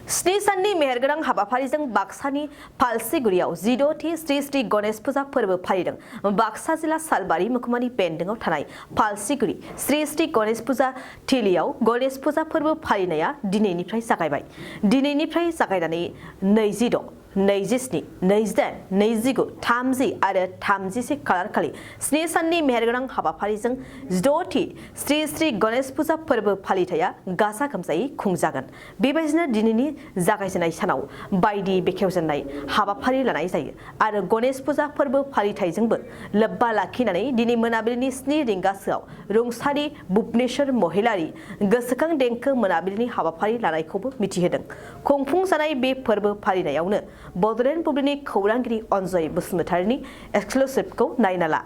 स्नि साननि मेहेरगोनां हाबाफारिजों बाक्सानि फालसिगुरियाव 16थि श्री श्री गणेश फुजा फोरबो फालिदों। बाक्सा जिल्ला सालबारि महकुमानि बेन्दोंआव थानाय फालसिगुरि श्री श्री गणेश फुजा थिलियाव गणेश फुजा फोरबो फालिनाया दिनैनिफ्राय जागायबाय। दिनैनिफ्राय जागायनानै 26, 27, 28, 29, 30 आरो 31 खालार खालि स्नि साननि मेहेरगोनां हाबाफारिजों 16थि श्री श्री गणेश फुजा फोरबो फालिथाया गाजा गोमजायै खुंजागोन। बेबायदिनो दिनैनि जागायजेननाय सानाव बायदि बेखेवजेननाय हाबाफारि लानाय जायो आरो गणेश फुजा फोरबो फालिथायजोंबो लोब्बा लाखिनानै दिनै मोनाबिलिनि 7 रिंगासोआव रुंसारि भुबनेश्वर महिलारि गोसोखां देंखो मोनाबिलिनि हाबाफारि लानायखौबो मिथिहोदों। खुंफुंजानाय बे फोरबो फालिनायावनो बड'लेण्ड बुब्लिनि खौरांगिरि अनजय बसुमतारिनि एक्सक्लुसिभखौ नायना ला।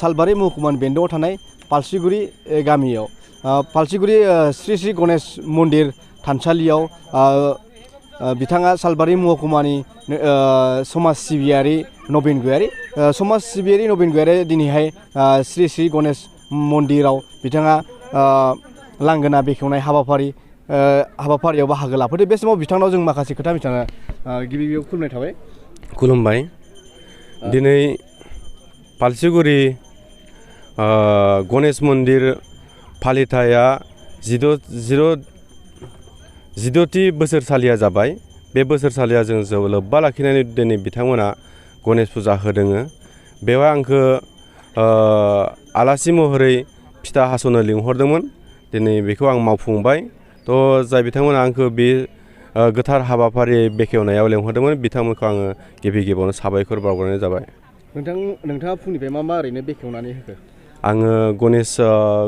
सालबारि महकुमानि बेन्दोंआव थानाय फालसिगुरि गामियाव फालसिगुरि श्री श्री गणेश मन्दिर थानसालियाव बिथाङा सालबारि महकुमानि समाज सिबियारि नबिन गयारि दिनैहाय श्री श्री गणेश मन्दिराव बिथाङा लांगोना बेखेवनाय हाबाफारियाव बाहागो लाफैदों। बे समाव बिथांनाव जों माखासे खोथा मिथिनो गिबियाव खुलुमनाय थाबाय। खुलुमबाय। दिनै फालसिगुरि गणेश मन्दिर फालिथाया 16थि बोसोरसालिया जाबाय। बे बोसोरसालिया जों लोब्बा लाखिनानै दिनै बिथांमोना गणेश फुजा होदों। बेवहाय आंखौ आलासि महरै फिथा हास'नो लिंहरदोंमोन। दिनै बेखौ आं मावफुंबाय। जाय बिथांमोना आंखौ बे गोथार हाबाफारि बेखेवनायाव लिंहरदोंमोन बिथांमोनखौ आङो गिबियावनो साबायखर बावग्रोनाय जाबाय। नोंथाङा फुंनिफ्राय मा ओरैनो बेखेवनानै होखो? आङो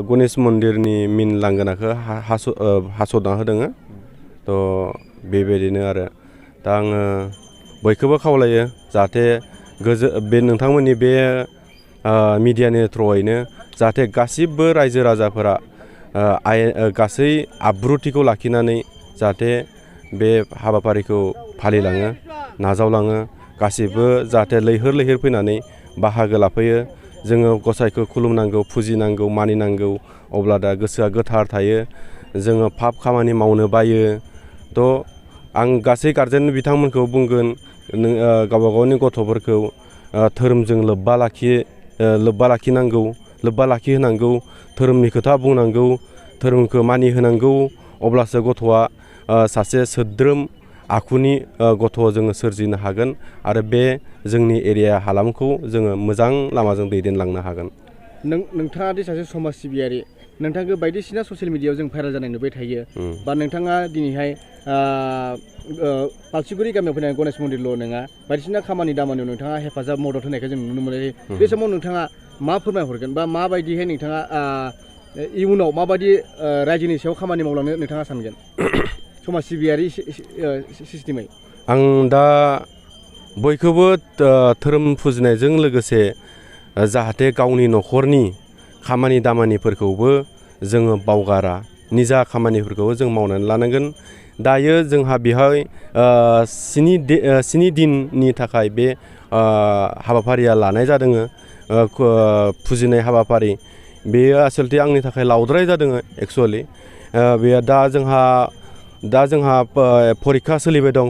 गणेश मन्दिरनि मिन लांगोनाखौ हास'ना होदों। बेबायदिनो आरो दा आङो बयखौबो खावलायो जाहाथे बे नोंथांमोननि बे मिडियानि थ्रुयैनो जाहाथे गासिबो रायजो राजाफोरा गासै आब्रुथिखौ लाखिनानै जाहाथे बे हाबाफारिखौ फालिलाङो, नाजावलाङो। गासिबो जाहाथे लैहोर फैनानै बाहागो लाफैयो। जोङो गसाइखौ खुलुमनांगौ, फुजिनांगौ, मानिनांगौ। अब्ला दा गोसोआ गोथार थायो। जोङो पाप खामानि मावनो बायो। आं गासै गारजेन बिथांमोनखौ बुंगोन गावबा गावनि गथ'फोरखौ धोरोमजों लोब्बा लाखिहोनांगौ, धोरोमनि खोथा बुंनांगौ, धोरोमखौ मानिहोनांगौ। अब्लासो गथ'आ सासे सोद्रोम आखुनि गथ' जोङो सोरजिनो हागोन आरो बे जोंनि एरिया हालामखौ जोङो मोजां लामाजों दैदेनलांनो हागोन। नोंथाङा दि सासे समाज सिबियारि, नोंथांखौ बायदिसिना ससियेल मिडियायाव जों भाइरेल जानाय नुबाय थायो। बा नोंथाङा दिनैहाय फालसिगुरि गामियाव फैनाय गणेश मन्दिरल' नङा, बायदिसिना खामानि दामानियाव नोंथाङा हेफाजाब मदद होनायखौ जों नुनो मोनो। बे समाव नोंथाङा मा फोरमायहरगोन बा माबायदिहाय नोंथाङा इयुनाव माबायदि रायजोनि सायाव खामानि मावलांनो नोंथाङा सानगोन समाज सिबियारि सिस्टेमै? आं दा बयखौबो धोरोम फुजिनायजों लोगोसे जाहाथे गावनि न'खरनि खामानि दामानिफोरखौबो जोङो बावगारा, निजा खामानिफोरखौबो जों मावनानै लानांगोन। दायो जोंहा बेहाय 7 दिननि थाखाय बे हाबाफारिया लानाय जादों। फुजिनाय हाबाफारि बेयो आसलथे आंनि थाखाय लावद्राय जादों। एक्सुवेलि बेयो दा जोंहा परिखा सोलिबाय दं।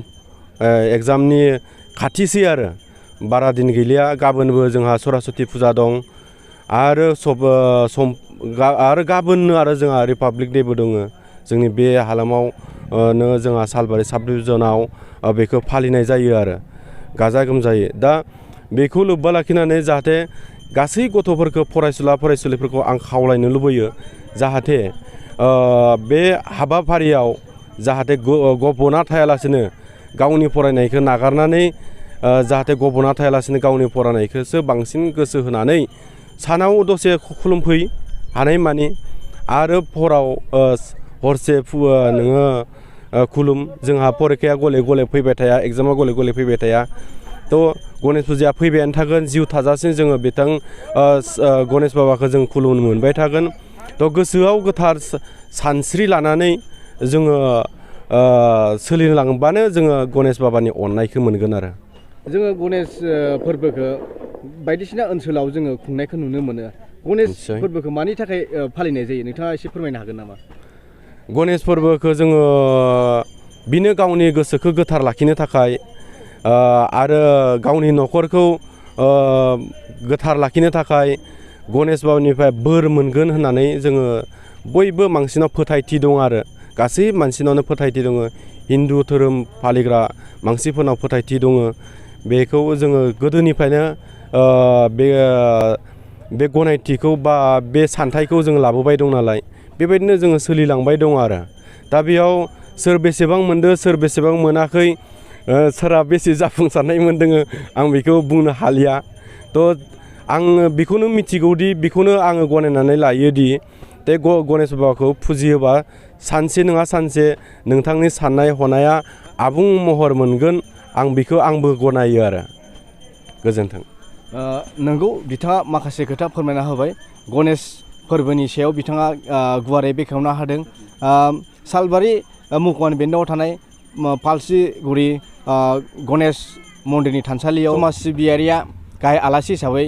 एग्जामनि खाथिसै आरो बारा दिन गैलिया। गाबोनबो जोंहा सरस्वती फुजा दं आरो गाबोननो आरो जोंहा रिपाब्लिक डेबो दङ। जोंनि बे हालामाव जोंहा सालबारि साब डिभिजनाव बेखौ फालिनाय जायो आरो गाजा गोमजायै। दा बेखौ लोब्बा लाखिनानै जाहाथे गासै गथ'फोरखौ फरायसुलिफोरखौ आं खावलायनो लुबैयो जाहाथे बे हाबाफारियाव जाहाथे गब'ना थायालासिनो गावनि फरायनायखौ नागारनानै जाहाथे गब'ना थायालासिनो गावनि फरायनायखौसो बांसिन गोसो होनानै सानाव दसे खुलुमफै हानायमानि आरो हरसे नोङो खुलुम। जोंहा परिखाया गले फैबाय थाया, एग्जामा गले फैबाय थाया। गणेश फुजाया फैबायानो थागोन। जिउ थाजासिम जोङो बिथां गणेश बाबाखौ जों खुलुमनो मोनबाय थागोन। गोसोआव गोथार सानस्रि लानानै जोङो सोलिनो लांबानो जोङो गणेश बाबानि अननायखौ मोनगोन आरो। जोङो गणेश फोरबोखौ बायदिसिना ओनसोलाव जोङो खुंनायखौ नुनो मोनो। गणेश फोरबोखौ मानि थाखाय फालिनाय जायो नोंथाङा एसे फोरमायनो हागोन नामा? गणेश फोरबोखौ जोङो बिनो गावनि गोसोखौ गोथार लाखिनो थाखाय आरो गावनि न'खरखौ गोथार लाखिनो थाखाय गणेश बाबानिफ्राय बोर मोनगोन होननानै जोङो बयबो मानसिनाव फोथायथि दं आरो गासै मानसिनावनो फोथायथि दङ हिन्दु धोरोम फालिग्रा मानसिफोरनाव फोथायथि दङ बेखौ जोङो गोदोनिफ्रायनो बे गनायथिखौ बा बे सानथाइखौ जों लाबोबाय दं नालाय बेबायदिनो जोङो सोलिलांबाय दं आरो दा बेयाव सोर बेसेबां मोनदो सोर बेसेबां मोनाखै सोरहा बेसे जाफुंसारनाय मोनदों आं बेखौ बुंनो हालिया थ' आङो बेखौनो मिथिगौदि बेखौनो आङो गनायनानै लायोदि बे गणेश बाबाखौ फुजियोबा सानसे नङा सानसे नोंथांनि साननाय हनाया आबुं महर मोनगोन आं बेखौ आंबो गनायो आरो गोजोन्थों। नोंगौ बिथाङा माखासे खोथा फोरमायना होबाय गणेश फोरबोनि सायाव बिथाङा गुवारै बेखेवना होदों। सालबारि महकुमानि बेन्दोङाव थानाय पालसिगुरि गणेश मन्दिरनि थानसालियाव समाज सिबियारिया गाहाय आलासि हिसाबै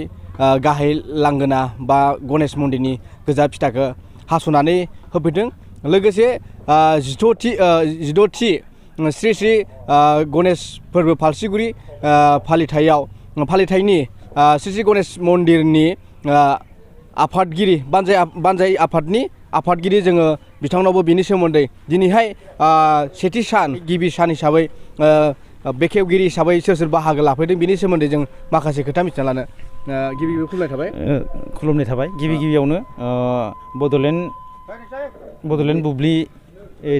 गाहाय लांगोना बा गणेश मन्दिरनि गोजा फिथाखौ हास'नानै होफैदों। लोगोसे 16थि श्री श्री गणेश फोरबो पालसिगुरि फालिथायनि श्री श्री गणेश मन्दिरनि आफादगिरि बानजाय आफादनि आफादगिरि जोङो बिथांनावबो बिनि सोमोन्दै दिनैहाय सेथि सान गिबि सान हिसाबै बेखेवगिरि हिसाबै सोर सोर बाहागो लाफैदों बिनि सोमोन्दै जों माखासे खोथा मिथिना लानो गिबि खुलुमनाय थाबाय। गिबियावनो बड'लेण्ड बुब्लि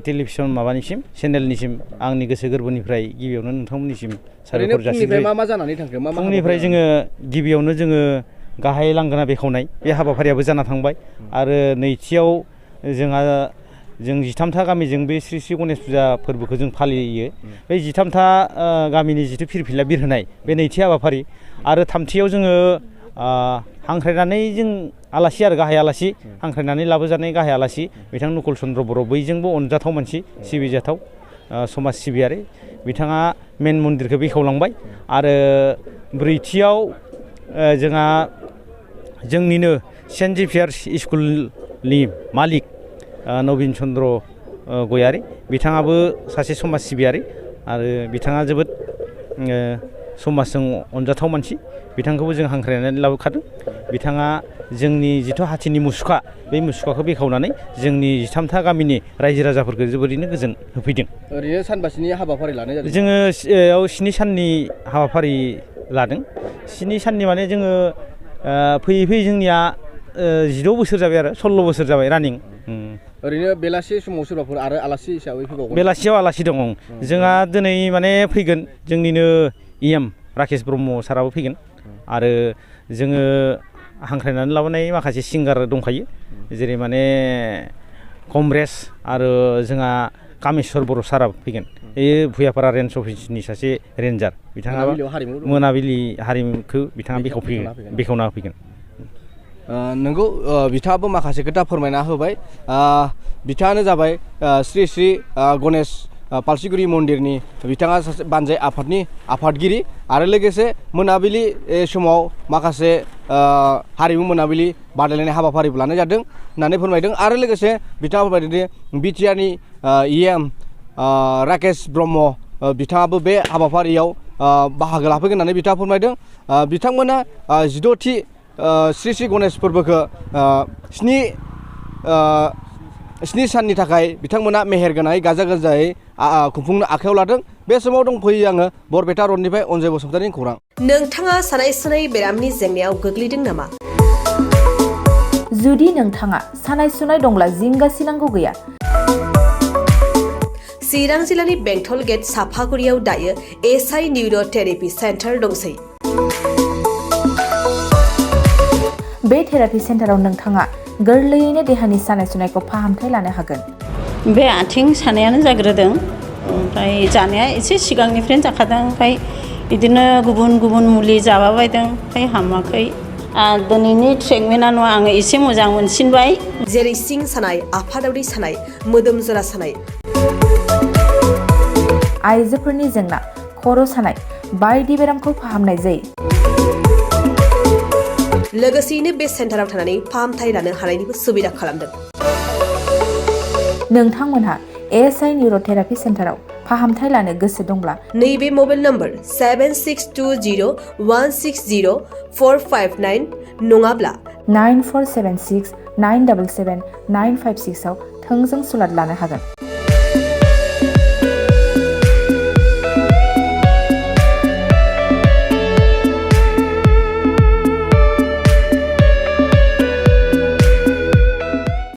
टेलिभिसन माबानिसिम चेनेलनिसिम आंनि गोसो गोरबोनिफ्राय गिबियावनो नोंथांमोननिसिम साबायखर जासिबाय। मा जानानै थांखो फुंनिफ्राय जोङो गिबियावनो जोङो गाहाय लांगोना बेखेवनाय बे हाबाफारियाबो जाना थांबाय आरो नैथियाव जों 13था गामिजों बे श्री श्री गणेश फुजा फोरबोखौ जों फालियो। बे 13था गामिनि जिथु फिरफिला बिरहोनाय बे नैथि हाबाफारि आरो थामथियाव जोङो हांख्रायनानै जों आलासि आरो गाहाय आलासि हांख्रायनानै लाबोजानाय गाहाय आलासि बिथां नकुल चन्द्र बर' बयजोंबो अनजाथाव मानसि सिबिजाथाव समाज सिबियारि बिथाङा मेन मन्दिरखौ बेखेवलांबाय आरो ब्रैथियाव जोंहा जोंनिनो सेन्ट जेभियार्स स्कुलनि मालिक नबिन चन्द्र गयारि बिथाङाबो सासे समाज सिबियारि आरो बिथाङा जोबोद समाजजों अनजाथाव मानसि बिथांखौबो जों हांख्रायनानै लाबोखादों। बिथाङा जोंनि जिथु हाथिनि मुसुखा बे मुसुखाखौ बेखेवनानै जोंनि 13था गामिनि रायजो राजाफोरखौ जोबोरैनो गोजोन होफैदों। ओरैनो सानबासिनि हाबाफारि लानाय जादों? जोङो 7 साननि हाबाफारि लादों। 7 साननि माने जोङो फैयै फैयै जोंनिया 16 बोसोर जाबाय आरो 16 बोसोर जाबाय रानिं। ओरैनो बेलासि समाव सोरबाफोर आरो आलासि हिसाबै फैबावगोन? बेलासियाव आलासि दङ। जोंहा दिनै माने फैगोन जोंनिनो EM राकेश ब्रह्म साराबो फैगोन आरो जोङो हांख्रायनानै लाबोनाय माखासे सिंगार दंखायो जेरै माने कमरेस आरो जोंहा कामेस्वर बर' साराबो फैगोन। बे भुयापारा रेन्ज अफिसनि सासे रेन्जार बिथाङा मोनाबिलि हारिमुखौ बिथाङा बेखेवना होफैगोन। नोंगौ बिथाङाबो माखासे खोथा फोरमायना होबाय। बिथाङानो जाबाय श्री श्री गणेश पालसिगुरि मन्दिरनि बिथाङा सासे बानजाय आफादनि आफादगिरि आरो लोगोसे मोनाबिलि समाव माखासे हारिमु मोनाबिलि बादायलायनाय हाबाफारिबो लानाय जादों होननानै फोरमायदों आरो लोगोसे बिथाङा फोरमायदों बिटिआरनि EM राकेश ब्रह्म बिथाङाबो बे हाबाफारियाव बाहागो लाफैगोन होननानै बिथाङा फोरमायदों। बिथांमोना 16थि श्री श्री गणेश फोरबोखौ 7 साननि थाखाय बिथांमोना मेहेर गोनाङै गाजा गोमजायै खुंफुंनो आखायाव लादों। बे समाव दंफैयो आङो बरपेटा रडनिफ्राय अनजय बसुमतारिनि खौरां। नोंथाङा सानाय सुनाय बेरामनि जेंनायाव गोग्लैदों नामा? जुदि नोंथाङा सानाय सुनाय दंब्ला जिंगा सिनांगौ गैया। चिरां जिल्लानि बेंटल गेट साफागुरियाव दायो SI निउर' थेरापि सेन्टार दंसै। बे थेरापि सेन्टाराव नोंथाङा गोरलैयैनो देहानि सानाय सुनायखौ फाहामथाय लानो हागोन। बे आथिं सानायानो जाग्रोदों ओमफ्राय जानाया एसे सिगांनिफ्रायनो जाखादों ओमफ्राय बिदिनो गुबुन मुलि जाबाबायदों ओमफ्राय हामाखै। दिनैनि ट्रिटमेन्टआ आङो एसे मोजां मोनसिनबाय। जेरै सिं सानाय, आफादावरि सानाय, मोदोम जरा सानाय, आइजोफोरनि जेंना, खर' सानाय बायदि बेरामखौ फाहामनाय जायो। लोगोसेयैनो बे सेन्टाराव थानानै फाहामथाय लानो हानायनिबो सुबिदा खालामदों। नोंथांमोनहा SI निउर' थेरापि सेन्टाराव फाहामथाय लानो गोसो दंब्ला नैबे मबाइल नम्बर 7620160459 नङाब्ला 9476 977 956 आव थोंजों सुलाद लानो हागोन।